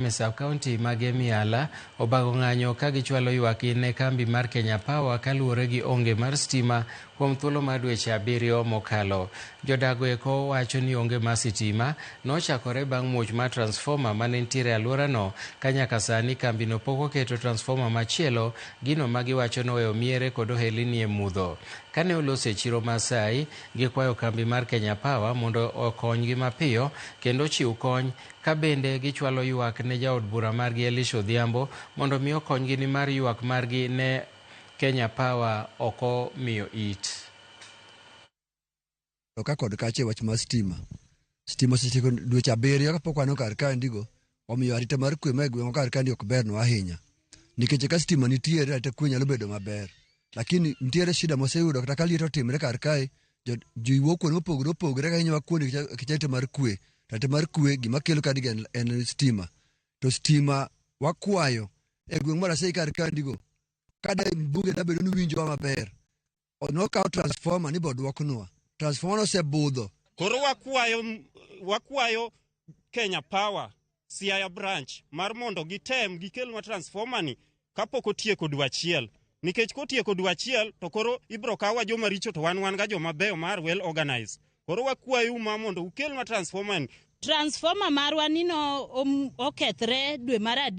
E sub-county ma Gemiala obago ng'anyo ka gichwalo ywakgi ne kambi mar Kenya Power kaluwore gi onge mar stima kuom thuolo mar dweche 7 mokalo. Jodago eko wacho ni onge mar sitima nochakore bang' muoch mar transformer mane nitiere e alworano ka nyaka sani kambino pok oketo transformer machielo, gino ma giwacho noweyo miere kod ohelni e mudho. Kane oloso e chiro ma Sai, gikwayo kambi mar Kenya Power mondo okonygi mapiyo kendo ochiw kony ka bende gichwalo ywak ne jaod bura margi Elisha Odhiambo mondo mi okonygi nimar ywak margi ne Kenya Power ok omiyo it. To ka kod kacha e wach mar stima. Stima osetieko dweche 7 kapok waneno kar kaendigo, omiyo arita mar kwe ma e gweng'wa kar kaendi ok bernwa ahinya. Nikech ka stima nitiere, arita kwe nyalo bedo maber. Lakini nitiere shida mwaseyudo kata ka liet otimre kar kae, ji wuok kuonde mopogore opogore ka hinyowa kuonde nikech arita mar kwe. To arita mar kwe gima kelo kaendi en stima. To stima wakwayo e gweng' mar Asei kar kaendigo, ka de mbunge dabedo ni winjowa maber, nokaw transformer ni boduoknwa. Transformer nosebudho. Koro wakwayo Kenya Power Siaya branch mar mondo gitem gikelnwa transformer ni kapok otieko dwe achiel. Nikech kotieko dwe achiel to koro ibro kawwa joma richo to wan ga joma beyo mar well organized. Koro wakwayou ma mondo ukelnwa transformer ni. Transformer marwa ni no okethre dwe mar 3.